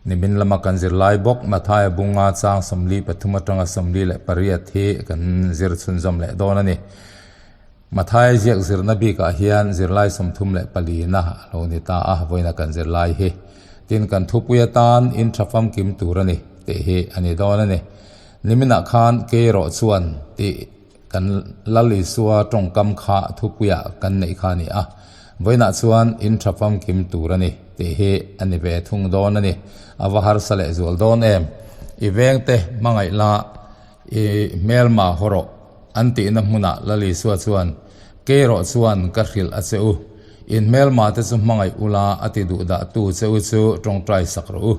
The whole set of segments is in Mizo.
Nimin lama kan zirlai bawk Mathaia bunga chang 43 atanga 48 hi kan zir chhunzawm leh dawn a ni. Mathaia ziak zirna bikah hian zirlai 34 na a lo ni ta a, vawiina kan zirlai hi. Tin, kan thupui atan in tha famkim tur a ni tih hi a ni dawn a ni. Niminah khan kei erawh chuan tih kan Lal Isua tawngkam kha thupuiah kan neih kha a ni a, vawiinah chuan in tha famkim tur a ni tih hi a ni ve thung dawn a ni. A va harsa leh zual dawn em? I vengte hmangaih la, i hmelma haw rawh an tihna hmunah Lal Isua chuan, Kei erawh chuan ka hrilh a che u, in hmelma te chu hmangaih ula a ti duh dah tu che u chu tawngtai sak rawh u.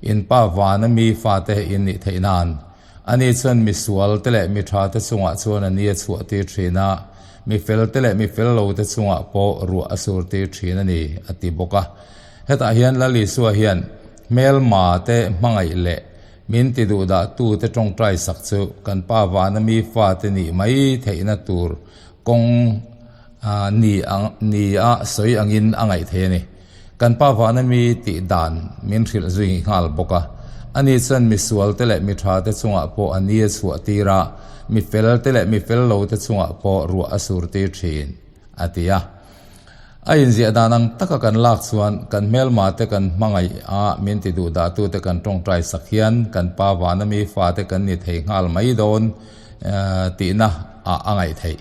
In pa vana mi fate in nih theih nan. Ani chuan mi sual te leh mi tha te chungah chuan a ni a chhuah tir thin a, mi fel te leh mi fel lo te chungah pawh ruah a sur tir thin a ni, a ti bawk a. Hetah hian Lal Isua hian hmelma te hmangaih leh min ti duhdah tu te tawngtai sak chu kan Pa vana mi fate nih mai theihna tur kawng ni ni a sawi angin a ngaih thei a ni. Kan Pa vana mi tih dan min hrilh zui nghal bawk a. Ani chuan mi sual te leh mi tha te chungah pawh a ni a chhuah tir a, mi fel te leh mi fel lo te chungah pawh ruah a sur tir thin, a ti a. A inziah dan ang taka kan lak chuan kan hmelma te kan hmangaih a, min ti duh dah tu te kan tawngtai sak hian kan Pa vana mi fate kan ni thei nghal mai dawn tihna ah a ngaih theih.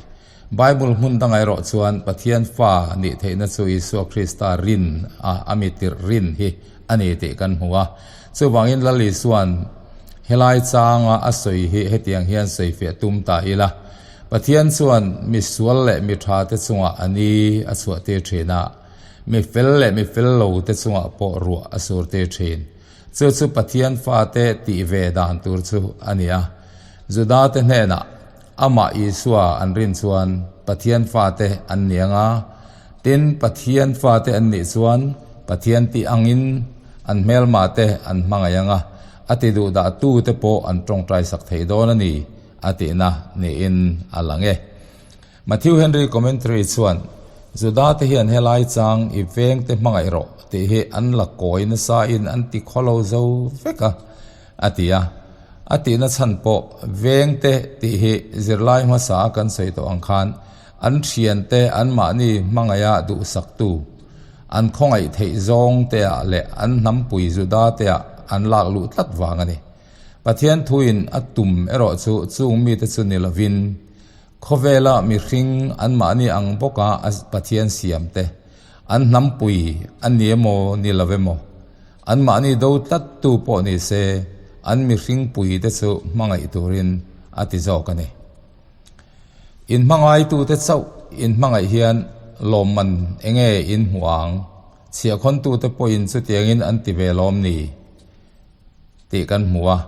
Bible hmun dangah erawh chuan Pathian fa nih theihna chu Isua Krista rin a, a mi tirh rin hi a ni tih kan hmu a. Chuvangin Lal Isua'n helai changa a sawi hi hetiang hian sawifiah tum ta ila, Pathian chuan mi sual leh mi tha te chungah a ni a chhuahtir thin a, mi fel leh mi fel lo te chungah pawh ruah a surtir thin. Chu chu Pathian fate tih ve dan tur chu a ni a. Juda te hnenah Amah Isua an rin chuan Pathian fate an ni ang a, tin Pathian fate an nih chuan Pathian tih angin an hmelma te an hmangaih ang a, a ti duh dah tu te pawh an tawngtai sak thei dawn a ni, a tihna niin a lang e. Matthew Henry Commentary chuan, Juda te hian helai chang i veng te hmangaih rawh tih hi an la kawi nasa in an ti khawlo zo vek a, A ti a. A tihna chhan pawh vengte tih hi zirlai hmasa a kan sawi tawh ang khan an thiante anmahni hmangaiha duhsaktu, an khawngaih theih zawng teah leh an hnampui Juda teah an lak luh tlat vang a ni. Pathian thuin a tum erawh chu chung mite chu ni lovin khawvela mihring anmahni ang bawka Pathian siamte an hnampui a ni emaw ni lo emaw Anmahni do tlat tu pawh ni se, an mihring pui te chu hmangaih turin a ti zawk a ni. In hmangaitute chauh in hmangaih hian lawmman enge in hmuh ang? Chhiahkhawntute pawhin chutiangin an ti ve lawm ni? Tih kan hmu a.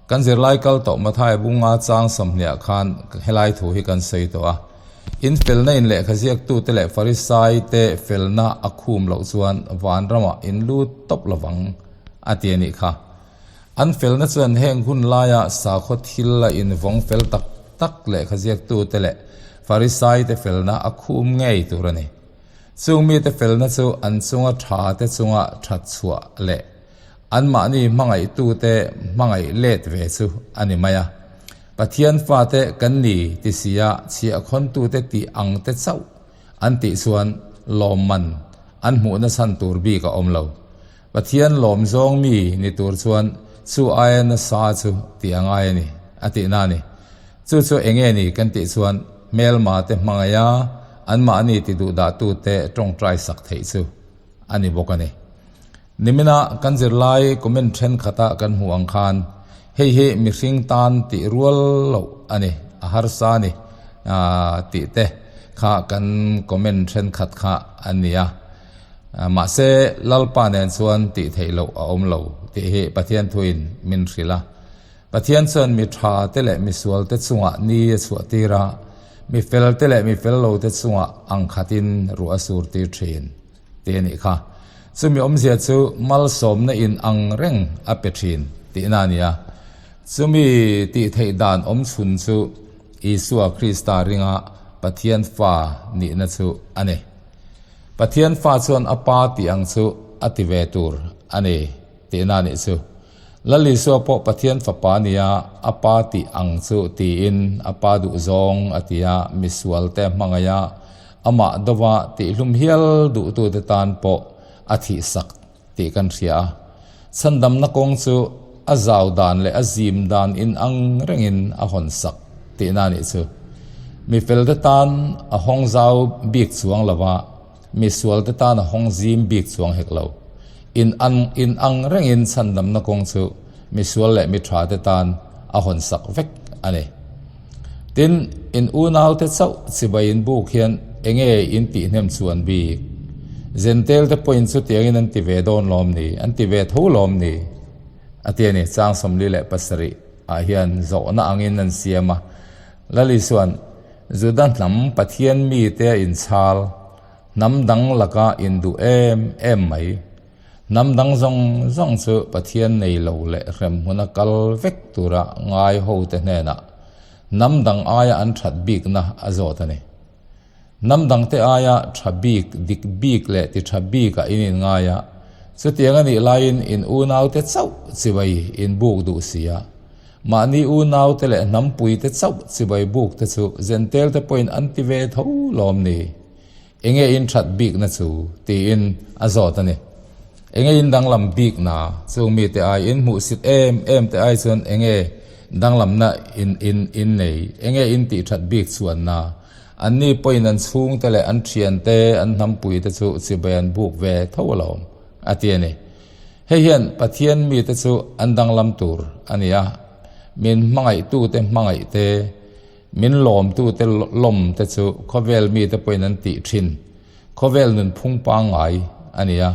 Kan zirlai kal tawh Mathaia bunga chang 20 ah khan helai thu hi kan sawi tawh a. In felna in lehkha ziaktute leh Farisai te felna a khum loh chuan vanramah in lut tawp lovang a ti a nih kha. An felna chuan heng hun laia sakhaw thil a invawng fel tak tak lehkha ziaktute leh Farisai te felna a khum ngei tur a ni. Chung mite felna chu an chunga tha te chunga that chhuah leh Anmahni hmangaihtute hmangaih let ve chu a ni mai a. Pathian fate kan ni ti sia chhiahkhawntute tih ang te chauh an tih chuan lawmman an hmuhna chhan tur bik a awm lo. Pathian lawm zawng mi ni tur chuan chu aia nasa chu tih a ngai a ni, a tihna a ni. Chu chu enge ni kan tih chuan hmelma te hmangaiha anmahni ti duhdahtute tawngtai sak theih chu a ni bawk a ni. Nimina kan zirlai comment thenkhatah kan hmuh ang khan hei hi mihring tan tih rual loh a ni, a harsa a ni tih te kha kan comment thenkhat kha a ni a. Mahse Lalpa nen chuan tih theih loh a awm lo tih hi Pathian thuin min hrilh a. Pathian chuan mi tha te leh mi sual te chungah ni a chhuah tir a, mi fel te leh mi fel lo te chungah ang khatin ruah a sur tir thin. Tih a nih kha. Chumi awmzia chu malsawmna in ang reng a pe thin tihna a ni a. Chumi tih theih dan awm chhun chu Isua Krista ringa Pathian fa nihna chu a ni. Pathian fa chuan a pa tih ang chu a ti ve tur a ni. tihna a nih chu. Lal Isua pawh Pathian Fapa a nia, a Pa tih ang chu tiin a Pa duhzawng a ti a, misualte hmangaih a, amah dova tihhlum hial duhtute tan pawh a thihsak tih kan hria a. Chhandamna kawng chu a zau dan leh a zim dan inang rengin a hawnsak tihna a nih chu. Mi felte tan a hawng zau bik chuang lo va, mi sualte tan a hawng zim bik chuang hek lo. Inang inang rengin chhandamna kawng chu mi sual leh mi thate tan a hawnsak vek a ni. Tin, in unaute chauh chibai in buk hian enge in tih hnem chuan bik? Zentel te pawhin chutiangin an ti ve dawn lawm ni? An ti ve tho lawm ni? A ti a ni. Chang 47 ah hian zawhna angin an siam a. Lal Isua'n, Juda hnam Pathian mite a inchhal, hnam dang laka induh em em mai. Hnam dang zawng zawng chu Pathian nei lo leh hremhmuna kal vek tura ngai hote hnenah hnam dang aia an that bikna a zawt a ni. Hnam dangte aia tha bik, dik bik leh ti tha bikah in inngai a, chutiang a nih laiin in unaute chauh chibai in buk duh si a. Mahni unaute leh hnampuite chauh chibai buk te chu Zentelte pawhin an ti ve tho lawm ni? Enge in that bikna chu? tiin a zawt a ni. Enge in danglam bikna? Chung mite ai in hmuhsit em em te ai chuan enge danglamna in in in nei? Enge in tih that bik chuanna? Anni pawhin an chhungte leh an thiante, an hnampuite chu chibai an buk ve tho alawm, a ti a ni. Hei hian Pathian mite chu an danglam tur a ni a, min hmangaihtute hmangaihte, Min lawmtute lawm te chu khawvel mite pawhin an tih thin. Khawvel nunphung pangngai a ni a.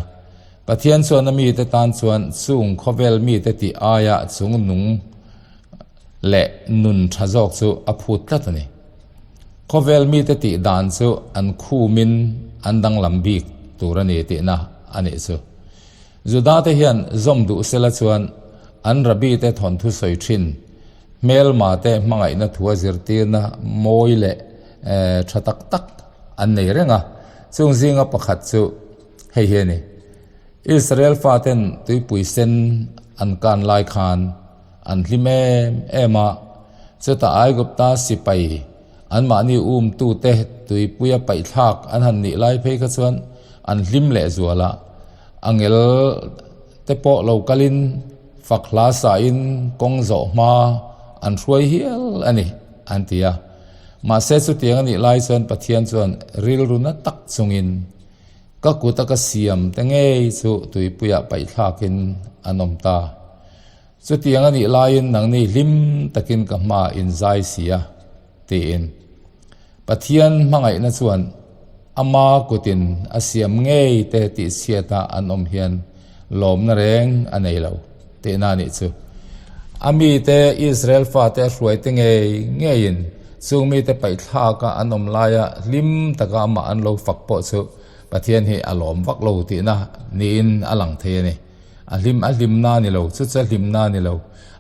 Pathian chuan a mite tan chuan chung khawvel mite tih aia chung nung leh nun tha zawk chu a phut tlat a ni. Khawvel mite tih dan chu an khumin an danglam bik tur a ni tihna a nih chu. Judate hian zawm duh sela chuan an rabbi te thawnthu sawi thin. Hmelma te hmangaihna thua zirtirna mawi leh tha tak tak an nei reng a, chung zinga pakhat chu hei hi a ni. Israel faten tuipui sen an kan lai khan an hlim em em a, chutah Aigupta sipai anmahni umtute tuipuia paihthlak an han nih lai phei kha chuan an hlim leh zual a, angel te pawh lo kalin Fak hla sain kawng zawh hma an hruai hial a ni, an ti a. Mahse chutiang a nih lai chuan Pathian chuan rilru na tak chungin ka kuta ka siam te ngei chu tuipuiah paihthlakin an awm ta. Chutiang a nih laiin nangni hlim takin ka hmaah in zai si a, tiin. Pathian hmangaihna chuan ama kutin a siam ngei te tihchhiata an awm hian lawmna reng a nei lo tihna a nih chu. A mite Israel fate a hruaite ngei ngeiin chung mite paihthlaka an awm laia hlim taka amah an lo fak pawh chu Pathian hi a lawm vak lo tihna niin a lang thei a ni. A hlim a hlimna a ni lo, chu chu a hlimna a ni lo.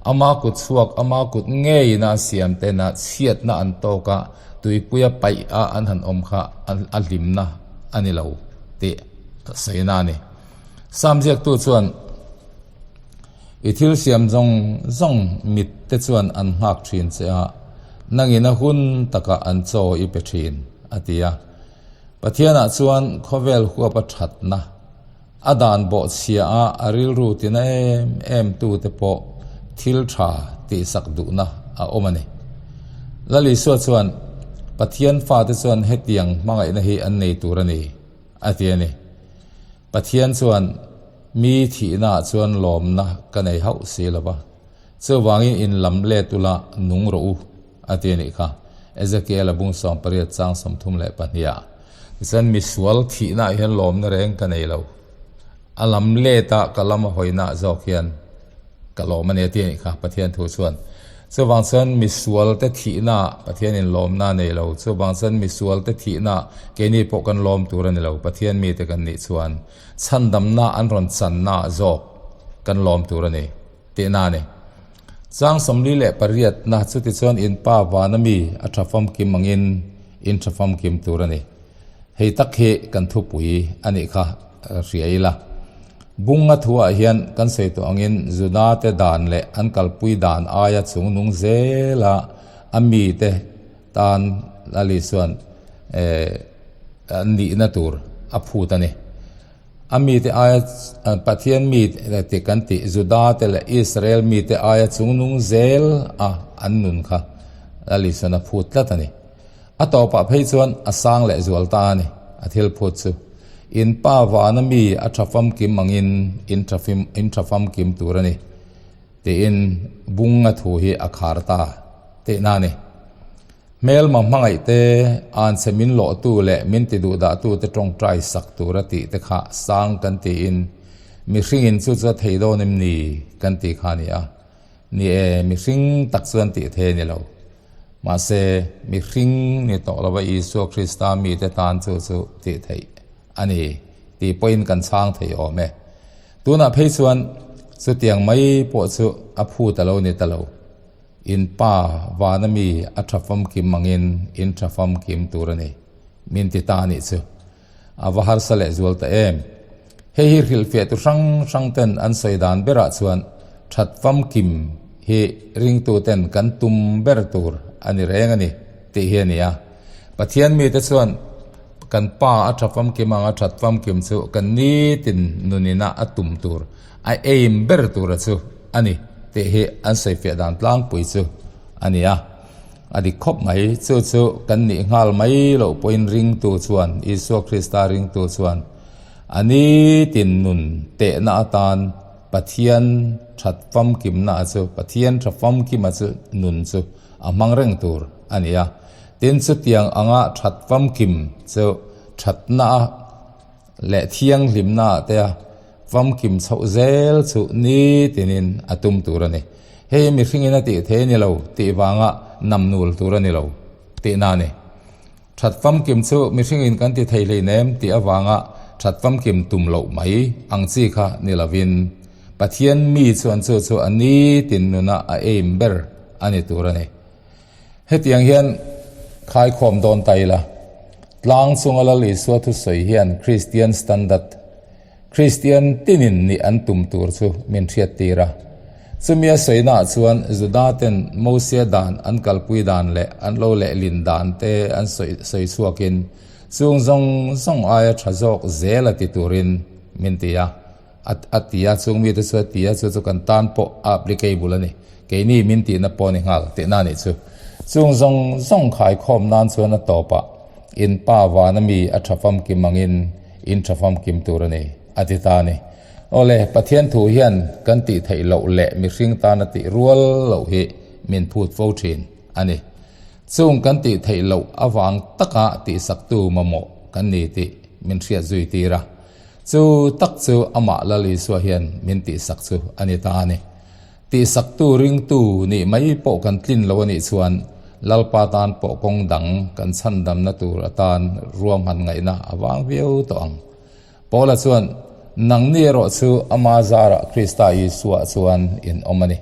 Ama kut chhuak, ama kut ngeiin a siam tena chhiatna an tawk a, tuipuia paih a an han awm kha a hlimna a ni lo tih sawina a ni. Sam ziaktu chuan I thil siam zawng zawng mit te chuan an nghak thin che a, nangin a hun takah an chaw i pe thin, a ti a. Pathianah chuan khawvel huapa thatna. A dan bawhchhia a a rilru tina em em tute pawh thil tha tihsak duhna a awm a ni. Lal Isua chuan, Pathian fate chuan hetiang hmangaihna hi an nei tur a ni, a ti a ni. Pathian chuan, Mi thihnaah chuan lawmna ka nei hauh si lo va, chuvangin in lam let ula nung rawh u, A ti a nih kha. Ezekiel a bung 18 chang 32 ah. Tichuan misual thihna ah hian lawmna reng ka nei lo. A lam let a ka lam a hawina ah zawk hian ka lawm a ni a ti a nih kha Pathian thu chuan. Chuvang chuan misual te thihna ah Pathian in lawmna a nei lo. Chuvang chuan misual te thihna ah keini pawh kan lawm tur a ni lo. Pathian mite kan nih chuan chhandamna an rawn channa ah zawk kan lawm tur a ni tihna a ni. Chang 48 na chutichuan in pa vana mi a tha famkim angin in tha famkim tur a ni. Hei tak hi kan thupui a nih kha hria ila. Bunga thuah hian kan sawi tawh angin Juda-te dan leh an kalpui dan aia chungnung zela a mite tan Lal Isua'n an nihna tur a phut a ni. A mite aia Pathian mi tih kan tih Juda-te leh Israel mite aia chungnung zel a an nun kha Lal Isua'n a phut tlat a ni. A tawpah phei chuan a sang leh zual ta a ni, a thil phut chu. In pa vana mi a tha famkim angin in tha in tha famkim tur a ni, tiin bunga thu hi a khar ta tihna a ni. Hmelma hmangaih te, anchhe min lawhtu leh min ti duhdah te tawngtai sak tura tih te kha sang kan tiin mihringin chu chu a thei dawn em ni kan tih kha a ni a. Ni e, mihring tak chuan tih thei a ni lo. Mahse, mihring ni tawh lova Isua Krista mite tan chu chu tih theih a ni tih pawhin kan chhang thei awm e. Tunah phei chuan chutiang mai pawh chu a phut a lo ni ta lo. In pa vana mi a tha famkim angin in tha famkim tur a ni, min ti ta a nih chu. A va harsa leh zual ta em? Hei hi hrilhfiahtu hrang hrang ten an sawi dan berah chuan that famkim hi ringtu ten kan tum ber tur a ni reng a ni tih hi a ni a. Pathian mite chuan kan pa a tha famkim anga that famkim chu kan nitin nunina a tum tur, a aim ber tura chu a ni tih hi an sawifiah dan tlangpui chu a ni a. A dik khawp mai, chu chu kan nih nghal mai loh pawhin ringtu chuan, Isua Krista ringtu chuan a nitin nun tehna atan Pathian that famkimna chu, Pathian tha famkima chu nun chu a hmang reng tur a ni a. Tin, chutiang anga that famkim chu thatna leh thianghlimna ah te a famkim chhoh zel chu nitinin a tum tur a ni. Hei hi mihringin a tih thei a ni lo tih vanga namnul tur a ni lo tihna a ni. That famkim chu mihringin kan ti thei hleinem tih avanga that famkim tum loh mai ang chi kha ni lovin Pathian mi chuan chu chu a nitin nuna a aim ber a ni tur a ni. Hetiang hian khaikhawm dawn ta ila, tlang chunga Lal Isua thusawi hian Kristian standard, Kristian tinin nih an tum tur chu min hriattir a. Chumi a sawinaah chuan Juda-ten Mosia dan an kalpui dan leh an lo lehlin dan te an sawi sawi chhuakin chung zawng zawng aia tha zawk zel a ti turin min ti a. A ti a, chung mite chu a ti a, chu chu kan tan pawh a applicable a ni. Keini min tihna pawh a ni nghal tihna a nih chu. Chung zawng zawng khaikhawm nan chuan a tawpah in pa vana mi a tha famkim angin in tha famkim tur a ni, a ti ta a ni. Awle, Pathian thu hian kan tih theih loh leh mihring tana tih rual loh hi min phut fo thin a ni. Chung kan tih theih loh avang taka tihsaktu mamawh kan ni tih min hriat zui tir a. Chu tak chu amah Lal Isua hian min tihsak chu a ni ta a ni. Tihsaktu ringtu nih mai pawh kan tlin lo a nih chuan Lalpa tan pawh kawng dang kan chhandamna tur atan ruahman ngaihna a vang viau tawh ang. Paula chuan, Nangni erawh chu ama zarah Krista Isua chuan in awm a ni.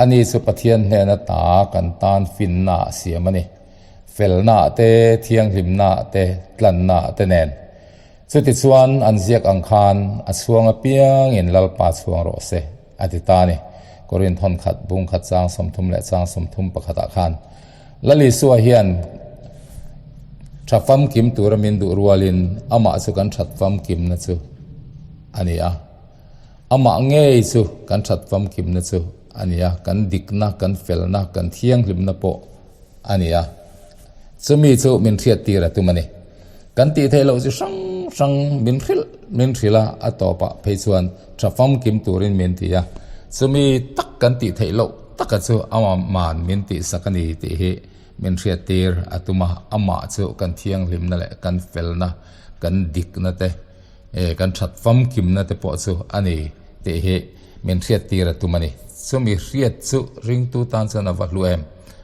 Ani chu Pathian hnena ta kan tan finna a siam a ni. Felna te, thianghlimna te, tlanna te nen. Chutichuan an ziak ang khan a chhuang apiangin Lalpa chhuang rawh se, a ti ta a ni. Korinth hawn khat, bung khat chang 30 leh chang 31 ah khan Lal Isua hian tha famkim tura min duh rualin amah chu kan that famkimna chu a ni a. Amah ngei chu kan that famkimna chu a ni a, kan dikna, kan felna, kan thianghlimna pawh a ni a. Chumi chu min hriattir a tum a ni. Kan tih theih loh chi hrang hrang min hrilh min hrilh a, a tawpah phei chuan tha famkim turin min ti a. Chumi tak kan tih theih loh taka chu ama'n min tihsak a ni tih hi min hriattir a tum a. Amah chu kan thianghlimna leh kan felna, kan dikna te, kan that famkimna te pawh chu a ni tih hi min hriattir a tum a ni. Chumi hriat chu ringtu tan chuan a va hlu em?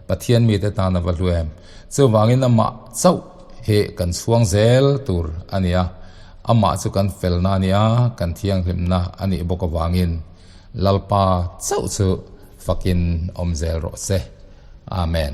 Pathian mite tan a va hlu em? Chuvangin amah chauh hi kan chhuang zel tur a ni a, amah chu kan felna a ni a, kan thianghlimna a nih bawk avangin Lalpa chauh chu fakin awm zel rawh se. Amen.